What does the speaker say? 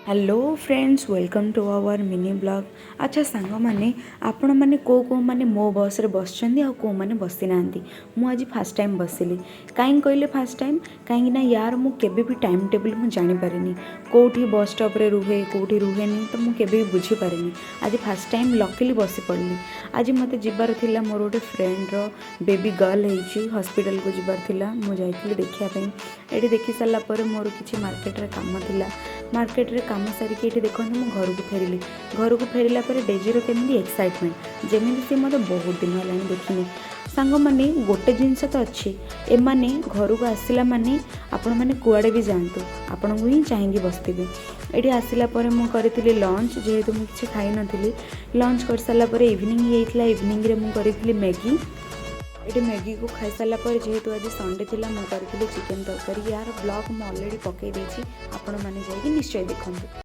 Hello friends, welcome to our mini vlog. ଆଚ୍ଛା ସାଙ୍ଗମାନେ, ଆପଣମାନେ କେଉଁ କେଉଁମାନେ ମୋ ବସ୍ରେ ବସିଛନ୍ତି ଆଉ କେଉଁମାନେ ବସିନାହାନ୍ତି? ମୁଁ ଆଜି ଫାର୍ଷ୍ଟ ଟାଇମ୍ ବସିଲି। କାହିଁକି କହିଲେ ଫାର୍ଷ୍ଟ ଟାଇମ୍? କାହିଁକିନା ୟାର ମୁଁ କେବେ ବି ଟାଇମ୍ ଟେବୁଲ୍ ମୁଁ ଜାଣିପାରେନି। କେଉଁଠି ବସ୍ ଷ୍ଟପ୍ରେ ରୁହେ, କେଉଁଠି ରୁହେନି, ତ ମୁଁ କେବେ ବି ବୁଝିପାରେନି। ଆଜି ଫାର୍ଷ୍ଟ ଟାଇମ୍ ଲକିଲି ବସି ପଡ଼ିଲି। ଆଜି ମୋତେ ଯିବାର ଥିଲା, ମୋର ଗୋଟେ ଫ୍ରେଣ୍ଡର ବେବି ଗର୍ଲ ହେଇଛି, ହସ୍ପିଟାଲକୁ ଯିବାର ଥିଲା। ମୁଁ ଯାଇଥିଲି ଦେଖିବା ପାଇଁ। ଏଠି ଦେଖି ସାରିଲା ପରେ ମୋର କିଛି ମାର୍କେଟରେ କାମ ଥିଲା। ମାର୍କେଟରେ କାମ ସାରିକି ଏଠି ଦେଖନ୍ତୁ, ମୁଁ ଘରକୁ ଫେରିଲି। ଘରକୁ ଫେରିଲା ପରେ ଡେଜିର କେମିତି ଏକ୍ସାଇଟମେଣ୍ଟ, ଯେମିତି ସେ ମୋତେ ବହୁତ ଦିନ ହେଲାଣି ଦେଖିନି। ସାଙ୍ଗମାନେ, ଗୋଟେ ଜିନିଷ ତ ଅଛି, ଏମାନେ ଘରକୁ ଆସିଲା ମାନେ ଆପଣମାନେ କୁଆଡ଼େ ବି ଯାଆନ୍ତୁ, ଆପଣଙ୍କୁ ହିଁ ଚାହିଁକି ବସିଥିବେ। ଏଠି ଆସିଲା ପରେ ମୁଁ କରିଥିଲି ଲଞ୍ଚ, ଯେହେତୁ ମୁଁ କିଛି ଖାଇନଥିଲି। ଲଞ୍ଚ କରିସାରିଲା ପରେ ଇଭିନିଂ ହେଇଯାଇଥିଲା। ଇଭିନିଂରେ ମୁଁ କରିଥିଲି ମ୍ୟାଗି। ଏଠି ମ୍ୟାଗିକୁ ଖାଇସାରିଲା ପରେ, ଯେହେତୁ ଆଜି ସଣ୍ଡେ ଥିଲା, ମୁଁ କରିଥିଲି ଚିକେନ୍ ତରକାରୀ। ୟାର ବ୍ଲଗ୍ ମୁଁ ଅଲରେଡ଼ି ପକାଇ ଦେଇଛି, ଆପଣମାନେ ଯାଇକି ନିଶ୍ଚୟ ଦେଖନ୍ତୁ।